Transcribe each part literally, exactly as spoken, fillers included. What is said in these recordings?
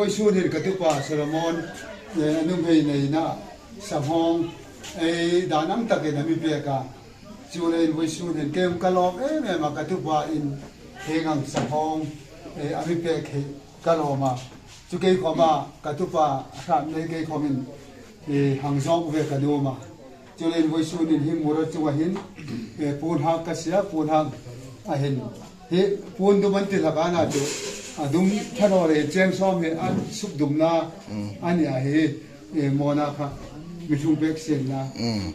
Vawisun hin ka tupa Solomon, eh, a nuhmei neina sanghawng, eh, dan ang takin a mi pek a. Chuleiin vawisun hin kei ka lawm em em a, ka tupa in hieng ang sanghawng, eh, a mi pek hi ka lawm a. Chu kei khawma ka tupa hrat nei kei khawmin, eh, hang zawng ve ka nuom a. Chuleiin vawisun hin hi mura chunga hin, eh, puon hak ka sie a, puon hak a hin. Hi puon dum an ti hlak a na chu. A dum ṭha naw le cheng sawm hi a suk dumna a nih a hi, eh, mawna kha mi thung pek sien la. Mm.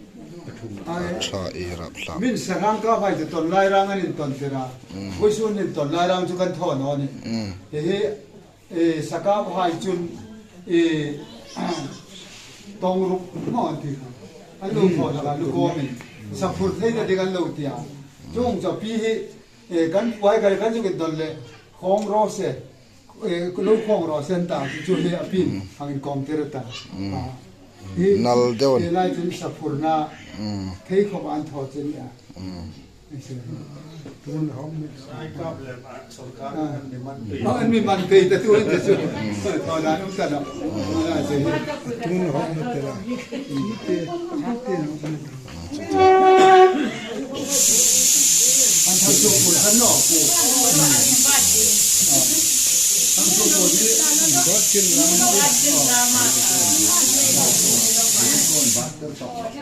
A, eh, ṭha i rap hlak. Min sarhang ka vai te ton lai rang an inton tir a. Mm. Vawisun hin ton lai rang chu kan thaw naw nih. Mm. Hi hi, eh, sakap hai chun, eh, tong ruk maw an ti kha. An lo thaw hlak a, lu kawmin. Saphur theina ding an lo ti a. Chuong chu pi hi, eh, kan puai kal kan zuk indon le, khawng raw se, eh, lo khawng raw sen ta, chu hi a pin, hang inkawm tir ta. Mm. Ah. Hi, nal deuh. Hi lai chun saphurna, mm, thei khawm an thaw che nih a. Mm. Tun hawm ni. Ah. Oh, an mi man pei ta tu ta su. Thaw dan um ta naw. Ah, che hi. Tun hawm ni te la. Te, te hawm ni. An thang chu pu han naw pu. Ah. Thang chu pu ni. Ba kin la.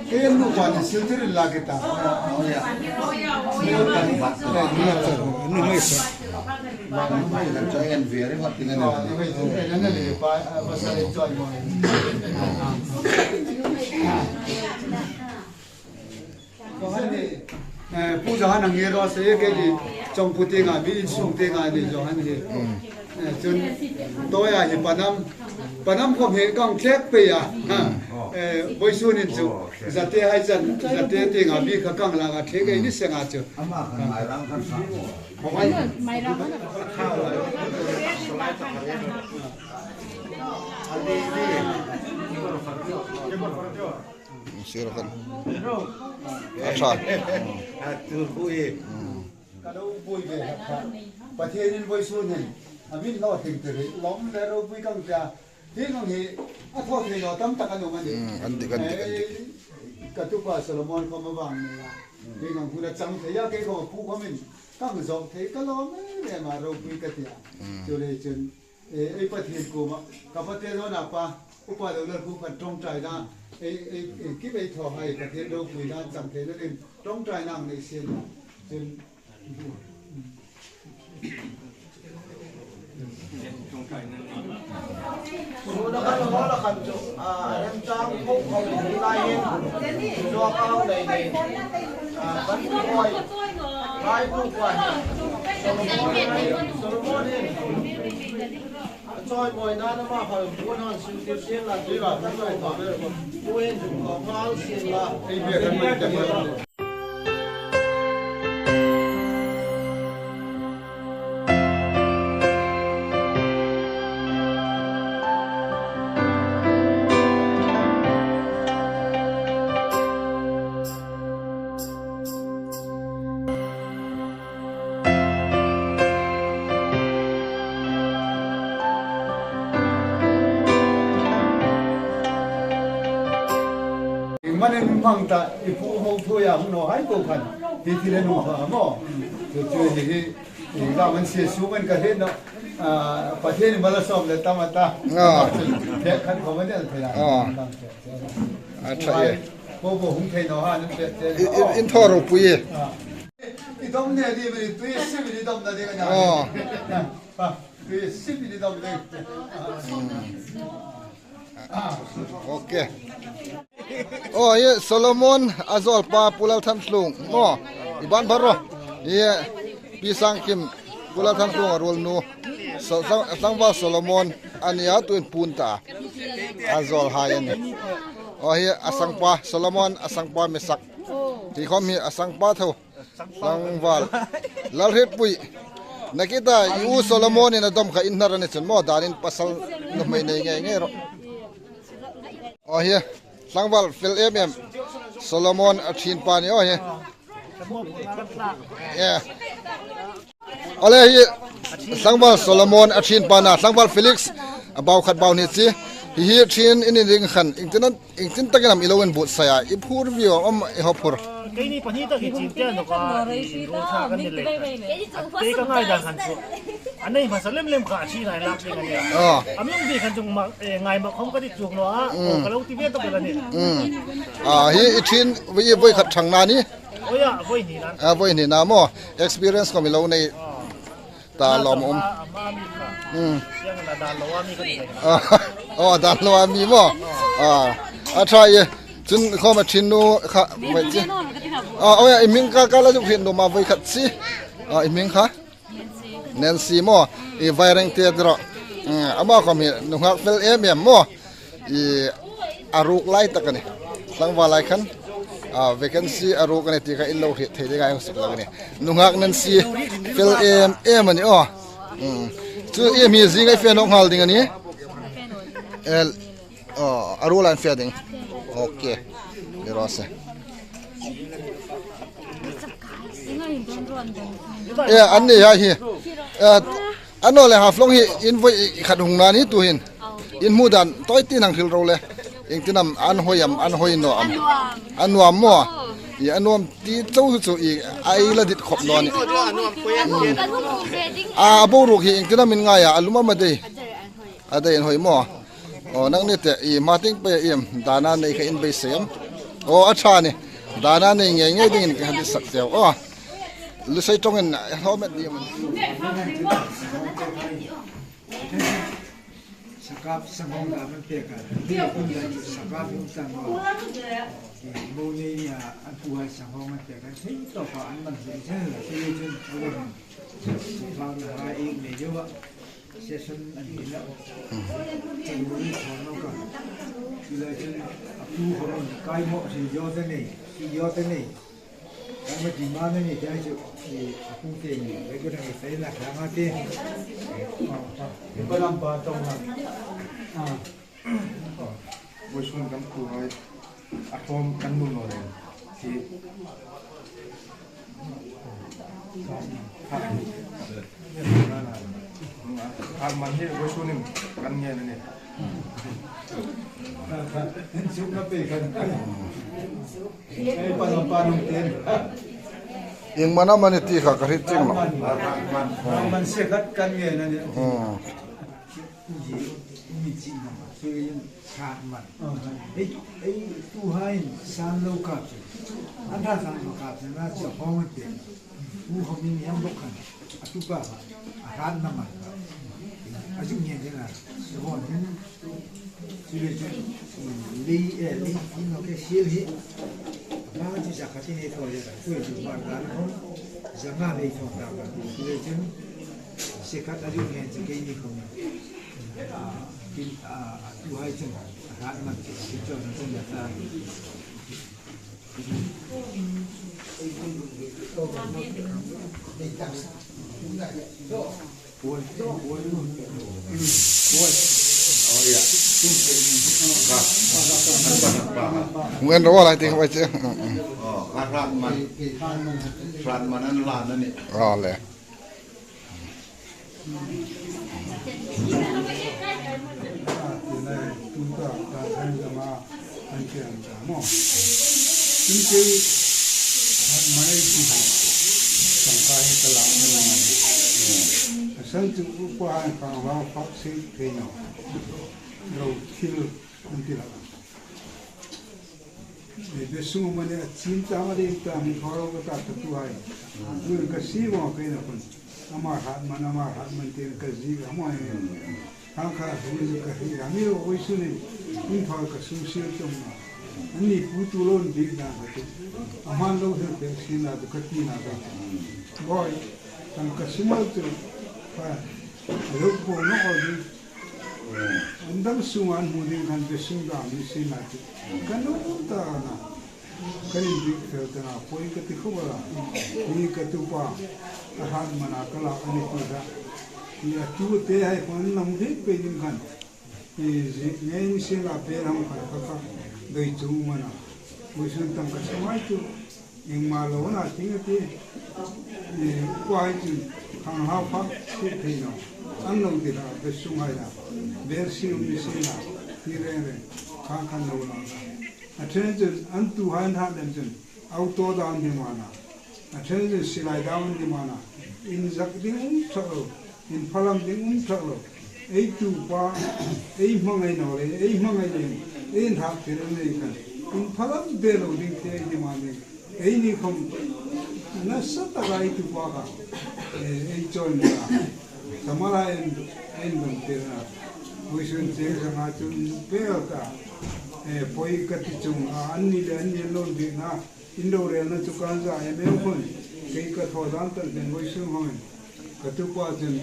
Kei nupa ni sil tir la ke ta. Eh, Pu Johan ang hero se ke ni chong pu ti nga mi insung ti nga ni Johan hi. Eh, chun toya hi panam, panam khom hi kang tlek pei a. Ha. Eh, vawisun hin chu zate hai chan, zate ti nga mi kha kang la ka thek ei ni se nga chu. Ama khan mai rang khan sa. Mai rang. Sir khan. A ṭha. A tur bu e. Ka lo bui ve hek kha. Pathienin vawisun hin a min lo thing tir hi lawm le ropui kang tia. Hi nang hi a thaw thei lo tam tak an um a nih. Mm, an dik, an dik, an dik. Eh, ka tupa Solomon khom a vang ni a. Hi nang hun a chang thei a, kei khom a pu khomin kang zawk thei ka lawm em em a ropui ka tia. Mm. Chuleiin chun, eh, ei Pathien kuoma ka pate lo na pa, upa lo lal khu khan ṭawngṭaina, ei, ei, ei, ki bei thaw hai Pathien ropuina chang theina ding ṭawngṭaina ang nei sien. Chun Suna kan hawla khan chu, a, remchang khawp khawp hi lai hin, zawk a hau nei nei, a, kan hoi, hai bu khan, Solomon, Solomon hin, a chawi mawi nan ama khan, bu nan sil tir sien la, tui la, kan lai thaw ber, bu hin chu, a, ngal sien la. Engmanin hmang ta, i pu ho thuoia hung naw hai ko khan. Hi thil a nuom kha maw. Chu chu hi hi, i la man se su man ka hre naw. A, Pathienin mal a sawm le tam a ta. Ah. Pek khan khom a ni el thei a. Ah. A ṭha e. Bo bo hung thei naw ha, nan pek che. I, i, in thaw ropui e. Ah. I dom ne di mi, tui si mi dom na di ka na. Ah. Ah, tui si mi dom le. Ah. Ok. Aw, hi Solomon a zawlpa Pu Lalthanhlung. Aw, i ban phar ro. Hi Pi Sangkim, Pu Lalthanhlung a ruolnu. So, Sang-, Sangval Solomon a nih a, tuhin puon ta a zawlhai a nih. Aw, hi a sangpa, Solomon a sangpa mi sak. Hi khom hi a sangpa tho. Sangval Lalhrietpui. Nakita, i u Solomonin a dom kha in hnar a ni chun maw, danin pasal nuhmei nei ngei ngei ro. Aw, hi Sangval fel em em. Solomon a ṭhienpa ni, aw, hi. Yeah. Aw le, hi Sangval Solomon a ṭhienpa na, Sangval Felix. A bau khat bau hni chi. Hi hi ṭhin in ding khan, iengtin, iengtin takin am i lo inbuotsai a, i phur vieu am i hawphur? Keini pahni tak hi chin te an dawk a, i ro ṭha kan ni le. Te ka ngai dan khan chu. A nei hmasa lem lem kha a ṭhin a lak ding a nih. Ah. A mi bi khan chu ma, eh, ngai ma khom ka ti chuk naw a, ka lo ti ve tawk el a nih. Mm. Ah, hi i ṭhin, voi, voi khat ṭhang na ni? Voi a, voi hni na. Ah, voi hni na maw. Experience khom i lo nei. Ta lawm um. Hmm. Ah, oh, dan lo a mi maw. Ah, a ṭha e. Chun khawm a ṭhin nu kha, vai chi. Ah, oh, ya, i hming kha ka la zuk hriet nuom a, voi khat chi. Ah, i hming kha? Nancy maw. I Vairengte dro. Hmm, ama khawm hi nunghak fel em em maw. I a ruk lai tak a nih. Tlangval lai khan, a, vacancy a ruk a nih ti kha in lo hriet thei ding a hung suk lang a nih. Nunghak Nancy fel em em a nih aw. Hmm. Chu i mi zing ei fe nawk nghal ding a nih. El, oh, a ruol an fe ding. Okay. Ni raw se. Eh, an ni hai hi. Eh, a naw le Haflong hi in voi khat hung na ni tu hin. In hmu dan tawi tin hang hril ro le. Iengtin am an hoi am, an hoi naw am. A nuam maw. I a nuam ti chau chu i ai la dit khop naw ni. A, a boruok hi iengtin am in ngai a, a lum am a dei. A dei in hoi maw. Aw, nangni te i hma tieng pei a iem, dana nei kha in beisei am? Aw, a ṭha ni. Dana nei ngei ngei dingin ka han ti sak cheu. Aw. Lusei ṭawngin a hlawm et ding am? Sakap sanghawng dam an pek a. Sakap hung tan maw. Mo nei ni a, an puhai sanghawng an pek a. Thei tawpa an man thei thei la. Thei chun a won. Thau na ha ik nei deu a. Session an ti la. Chun ni thaw nawk a. Chu lai chun a pu khawm an kai maw, si yo te nei, si yo te nei. Kan ma ti ma na ni dai chu, i a pu te ni, le ko dang i sai la ka ma te. Ni pa lam pa tong la. Ah. Voisun kan pu hai. A ṭawm kan nu naw le. Si. Ha. Ha, man hi voisun in kan ngen a nih. Suk na pe kan. Ei, pa na pa nung ten. Ieng man am a ni ti kha ka hriet chieng nawh. Man, man, man se khat kan ngen a nih. Hmm. Ui, ui, chi na ma, chu in hrat man. Ei, ei, tuhaiin san lo kap chu. An hrat san lo kap chu, na chu hawng an pe. U hawng in yang bok khan. A tupa kha, a hrat na man. A zuk ngen ding a, chu hawng in. Chu le chu, lei, eh, lei, in lo ke sil hi. A hma chu za kha ti nei thaw le, chu chu mar dan hawng. Za nga nei thaw ta ba. Chu le chu, se khat a zuk ngen chu keini khawm. Nguen ro lai ti ka bai che. Oh, ka hrat man. Hrat man an la na ni. Ra le. Asal chu upa hai khang lau fak si thei naw. Ro thil an ti la. Ei, be sung mani a chin ta ma ding ta mi khawro ka ta ka tuhai. Nun ka si mo ka ina kun. Ama hrat man, ama hrat man tin ka zi ka mo e. Khang kha hu ni ka hi a mi ro oi su ni. Kun thar ka sung sil tum ma. An ni pu tu lon bik dan ka tu. Aman lo hel pe si na tu ka ti na ka. Boi, tang ka si mo tu. Ka lo po no o di. An dam sunga an hmu ding khan be sung dam ni si na chu. Kan um ta na. Kan indik fel ta na, poi ka ti khawp a. Ni ka tupa, a hrat mana ka lak a ni ti kha. Ni a tu te hai khawm an lam rik pei ding khan. Ni zi, ngei ni si la pe lam khan ka kha. Doi chu mana. Voisun tang ka sa mai chu. Iengma lo na ting a ti. Ni, upa hai chun khang hlau fak si thei naw. An lo ti kha, be sung hai la. Bêl si um ni sien la, ti reng reng, kha khan lo la. A ṭhen chun, an tuhai an hrat lem chun, auto dam an demand a. A ṭhen chun silai dam an demand a. Inzak ding um ṭhak lo, inphalam ding um ṭhak lo. Ei tupa, ei hmangai naw le, ei hmangai le, ei inhak tir an nei khan. Inphalam ve lo ding ti ei demand ding. Eini khom nasa taka ei tupa kha, eh, ei chawimawi a. Samala en, en dong tir a. Vawisun che sanga chun bêl ta. Eh, poi ka ti chunga, anni le anni an lo inbiekna. In lo relna chu kan za em em khun. Kei ka thaw dan tan pen vawisun khom. Ka tupa chun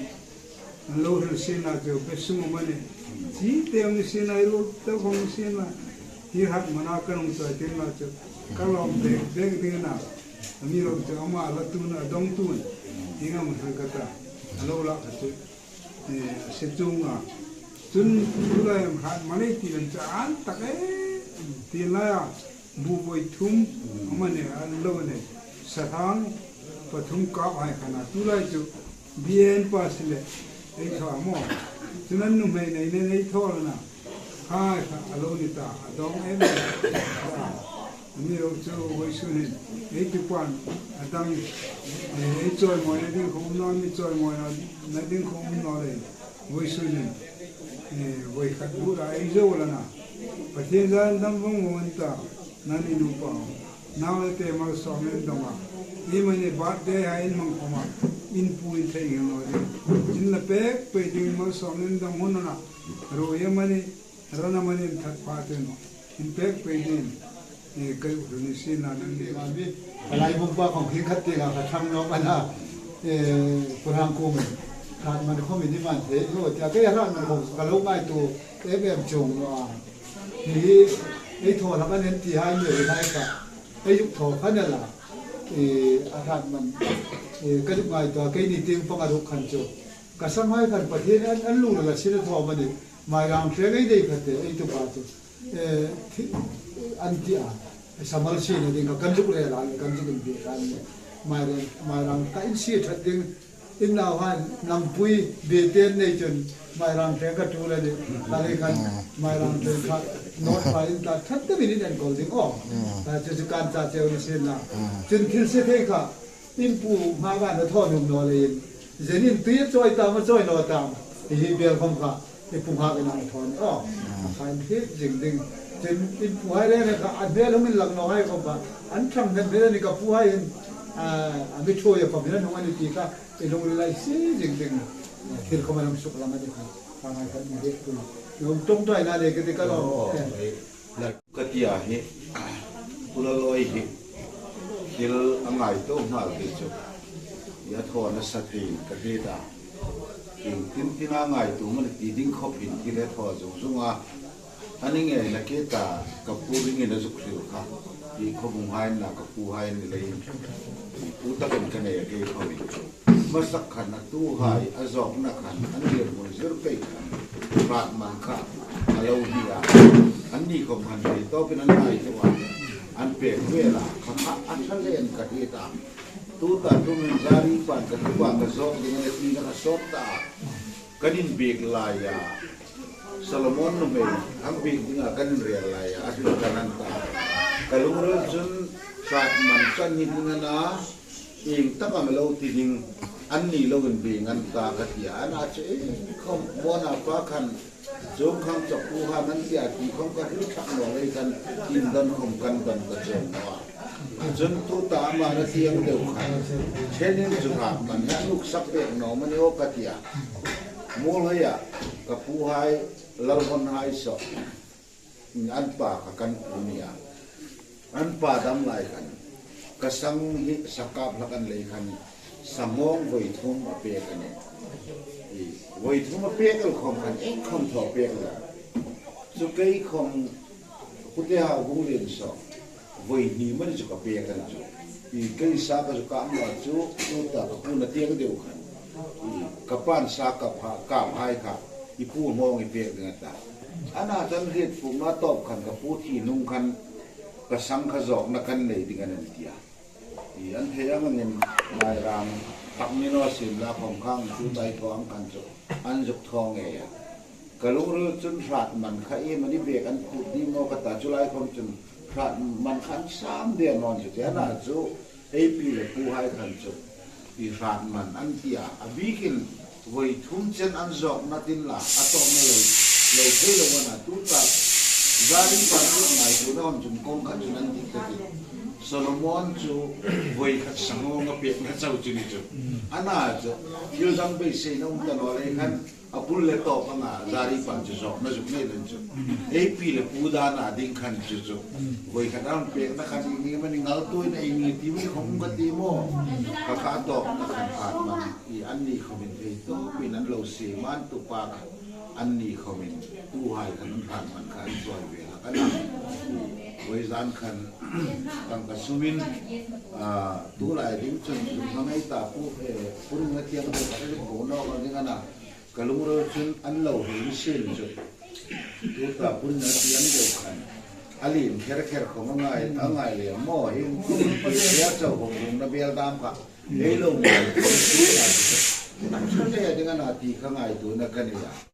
an lo hril sien la chu, be sung am a ni. Chi te am ni sien la, i ruol te khom ni sien la. Hi hrat mana kan hung chawi tir la chu. Ka lawm bek bek ding a na. Amiruokchu ama la tuna, a dong tun. Hi ngam hang ka ta. A lo la ka chu. Eh, a se chunga. Chun tulai am hrat man ei ti lem chu an tak e. Ti lai a. Bu voi thum, amani an lo nei. Sathang pathum kap hai khan a tulai chu B A an pass le ei thaw maw. Chun an nuhmei nei nen ei thaw la na. Hai kha a lo ni ta, a dawng em em. Amiruokchu vawisun hin ei tupan a dang, eh, ei chawimawina ding khom um naw, mi chawimawina ding khom um naw le. Vawisun hin, eh, voi khat bu ra ei zo la na. Pathien zan dam vong vong an ta, nani nupa. Nau le te malsawm in dong a. Iemani birthday hai in hmang khom a. In pu in thei ngei naw ding. In la pek pek ding malsawm in dong hun a na. Ruoi amani, ran amani in that pha chun. In pek pek ding. Eh, kei u ni sien la nang ni. Ka lai bung pa khom khi khat te nga ka thang naw mana. Eh, Pu Rangkum. Hrat man khom in demand thei. Lo tia kei hrat man khom ka lo ngaituo. Em em chuong naw a. Hi, ei thaw hlak an en ti hai mi ri hai ka. Ei zuk thaw kha ni la. Eh, a hrat man. Eh, ka zuk ngaituo a, keini tieng pang a ruk khan chu. Ka sanghai khan Pathien an, an lung la sien a thaw amani. Mairang hreng ei nei kha te, ei tupa chu. Eh, thi-, an ti a. Samal siena ding kha kan zuk rel a, kan zuk inbiek a. Mairang, Mairang ka insie ṭhat ding. In nauhai, nampui, beten nei chun, Mairang hreng ka ṭul a nih, ka lei khan, Mairang hreng kha, nawt pa in ta, ṭhat deuin in enkawl ding aw. Mm. Ah, chu chu kan ta cheu ni sien la. Mm. Chun thil se thei kha, in pu hma ka na thaw nuom naw leiin. Zenin tui a chawi tam, a chawi naw tam. Hi hi bel khom kha, i pu hma ka na thaw ni aw. Mm. A kha in hriet zing ding. Chun in pu hai le na kha, a hmel hung inlang naw hai khom kha. An thang hmet hmet a ni ka pu hai in, ah, a mi thuoi a khom in an hung a ni ti kha. I lungrila i sie zing ding. Thil khom a lam suk lam a ni kha. Ka ngai khan i hriet pui. I um tawng dai na le ka ti ka lawm. Oh, eh. Eh, la ka ti a hi. Pu Laloi hi. Thil a ngaituo nghal ti chu. I a thaw nasa thei ka hriet a. Ieng tin tin a ngaituo am a ni ti ding khop hin thil a thaw zung zung a. A ni ngei nakie ta, ka pu ringin a zuk hril kha. I khawbung hai na ka pu hai ni leiin. Pu takin ka nei a kei khawmin. Hmasa khan a tuhai, a zawkna khan, an dirhmun zir pei khan. Hrat man kha, a lo ni a. Anni khom khan thei tawpin an ngaituo a. An pek vel a, kha kha a ṭha len ka hriet a. Tuta tumin zari pan ka tupa ka zawk ding a ni tina ka sawt ta. Kan inbiek laia, Solomon nuhmei, an biek dinga kan inrel laia, a hril kan an ta. Ka lungril chun, hrat man chu an ni ding a na, ieng tak am a lo ti ding, anni lo inbiek an ta ka ti a, a na chu, eh, khom, mona pa khan, chuong khang chu pu hai an ti a ti khom ka hril ṭhak naw lei khan, indon khom kan don ka chuong naw a. Chun tuta ama na tieng deu khan, thenin chu hrat man hi a nuksak pek naw am a ni aw ka ti a. Muolhoia, ka pu hai, Lalhon hai saw. An pa kha kan pu ni a. An pa dam lai khan. Ka sang hi sakap hlak an lei khan. Sangawng voi thum a pek a nih. I, voi thum a pek el khom khan, ei khom thaw pek el. Chu kei khom Pu Tehau Gunglien saw. Voi hni mani chu ka pek a ni chu. I kei sa ka chu ka ang a chu, tuta ka pu na tieng deu khan. I ka pan sa ka pha, ka hai kha. I pu hmawng i pek ding a ta. A na chan hriet fuk na tawp khan ka pu thi hnung khan ka sang kha zawkna kan nei ding a nih an ti a. I an thei ang angin Mairang tak ni naw sien la khom khang chu tai thaw ang khan chu. An zuk thaw ngei a. Ka lungril chun hrat man kha iem a ni bek an phut ding maw ka ta, chu lai khom chun hrat man kha an sam de naw chu ti a na chu, ei pi le pu hai khan chu i hrat man an ti a, a bikin voi thum chen an zawkna tin la, a tawpna lo, lo thei lo a na, tu ta Zari pan chu ngaituona hom chun kawng khat chun an dik ta ti. Solomon chu voi khat sanghawng a pekna chau chu ni chu. A na chu, thil dang beiseina um ta naw lei khan, a bul le tawp anga Zari pan chu zawkna zuk nei lem chu. Ei pi le pu dana ding khan chu chu. Voi khat an pekna khan i ni mani ngal tuin ei ni ti mi khom ka ti maw. Ka kha tawpna khan hrat man i an ni khomin ei tawpin an lo si man tu pa kha. An ni khomin tu hai khan an hrat man kha an chawi ve hlak a na. Voi zan khan tangka sumin, a, tu lai ding chun zuk hmangai ta pu, eh, pu Nungngathiang bo ka ri ko naw ka ding a na. Ka lungril chun an lo hung sin chu. Tu ta pu Nungngathiang bo khan a lien kher kher khom a ngai, a ngai le maw hi. Hia chau khom hung na bel dam kha. Ei lo maw. Chu te ding a na ti kha ngaituona ka nei a.